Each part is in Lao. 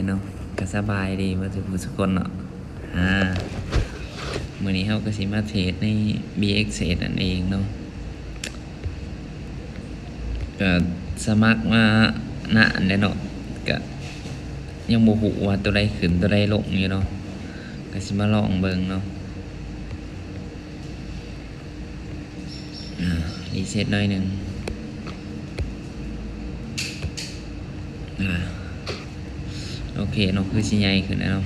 ເນາະ ກະສະບາຍດີເບິດທຸກຜູ້ທຸກຄົນເນາະ. ອາ ມື້ນີ້ເຮົາກະຊິມາເທຣດໃນ ບີເອັກເອັສ ນັ້ນເອງເນາະ. ກະສະໝັກມານານແລ້ວເນາະ ກະຍັງບໍ່ຮູ້ວ່າໂຕໃດຂຶ້ນໂຕໃດລົງຢູ່ເນາະ ກະຊິມາລອງເບິ່ງເນາະ. ອາ ຣີເຊັດໜ້ອຍໜຶ່ງ. ອາ ໂອເຄເນາະ ຄືຊິໃຫຍ່ຂຶ້ນແລ້ວເນາະ.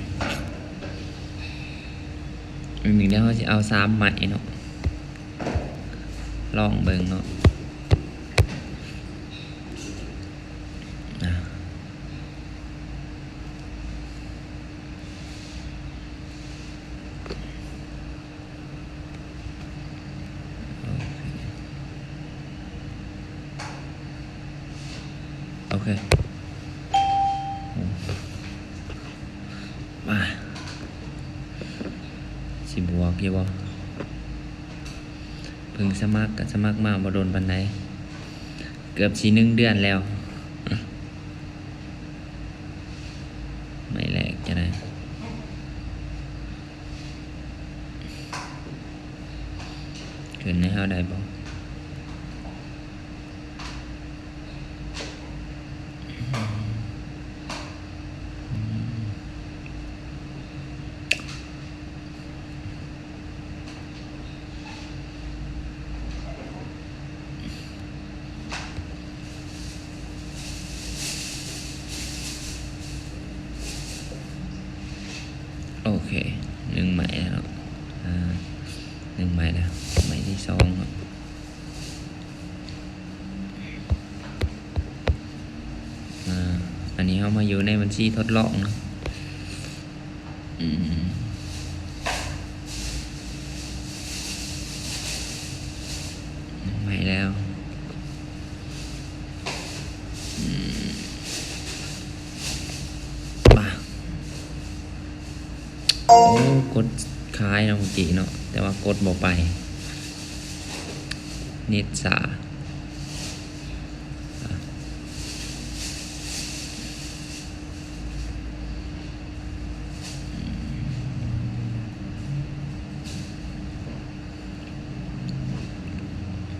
ອືມ ດຽວເຮົາຊິເອົາສາມໄມ້ເນາະ ລອງເບິ່ງເນາະ. ອາ ໂອເຄ ໂອເຄ ມາ ຊິບວກຢູ່ບໍ່? ເພິ່ງສະໝັກ ກະສະໝັກມາບໍ່ດົນປານໃດ ເກືອບຊິໜຶ່ງເດືອນແລ້ວ. ໄມ້ແລກຈະໄດ້ ຂຶ້ນໃຫ້ເຮົາໄດ້ບໍ່? ໂອເຄ ໜຶ່ງໄມ້ແລ້ວເນາະ. ອາ ໜຶ່ງໄມ້ແລ້ວ ໄມ້ທີສອງເນາະ. ອາ ອັນນີ້ເຮົາມາຢູ່ໃນບັນຊີທົດລອງເນາະ. ອືມ ໄມ້ແລ້ວ ອືມ ມາ ໂອ້ ກົດຂາຍເນາະ ເມື່ອກີ້ເນາະ ແຕ່ວ່າກົດບໍ່ໄປ ເນັດຊ້າ.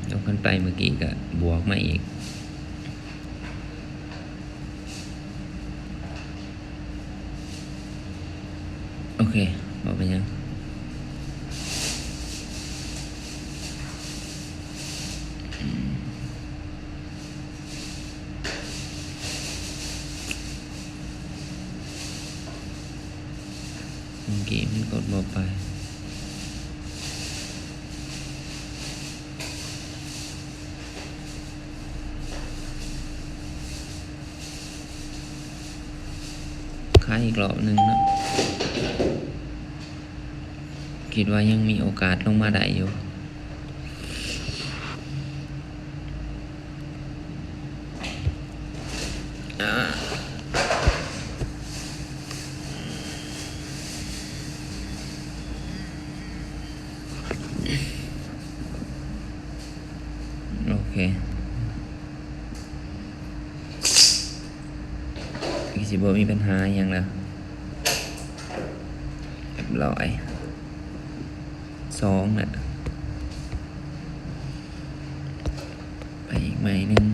ຕົກຂຶ້ນໄປເມື່ອກີ້ກະບວກມາອີກ. ໂອເຄ ບໍ່ເປັນຫຍັງ. ເມື່ອກີ້ມັນກົດບໍ່ໄປ. ຂາຍອີກລອບໜຶ່ງເນາະ. ຄິດວ່າຍັງມີໂອກາດລົງມາໄດ້ຢູ່. ໂອເຄ ຄືຊິບໍ່ມີບັນຫາຫຍັງລະ. ຮຽບຮ້ອຍ ສອງລະ ໄປອີກໄມ້ໜຶ່ງ.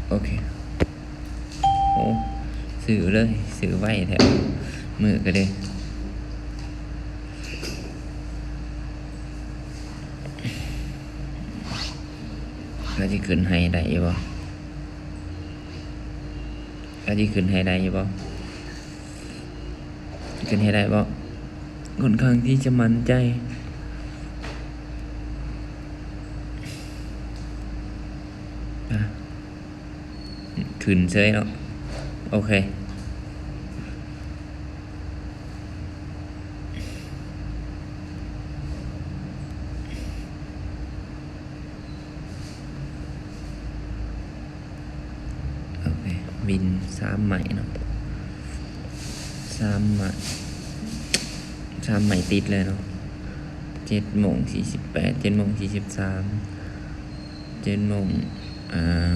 ໂອເຄ ໂອ້ ຊື້ເລີຍ ຊື້ໄວແທ້ ມື້ກະເດ ກະຊິຂຶ້ນໃຫ້ໄດ້ຢູ່ບໍ່? ກະຊິຂຶ້ນໃຫ້ໄດ້ຢູ່ບໍ່? ຂຶ້ນໃຫ້ໄດ້ບໍ່? ຂ້ອນຂ້າງທີ່ຈະໝັ້ນໃຈ. ອະ ຂຶ້ນເສີຍເນາະ. ໂອເຄ. ໂອເຄ ວິນສາມໄມ້ເນາະ ສາມໄມ້ ສາມໄມ້ຕິດເລີຍເນາະ. ເຈັດໂມງສີ່ສິບແປດ ເຈັດໂມງສີ່ສິບສາມ ເຈັດໂມງ ອ່າ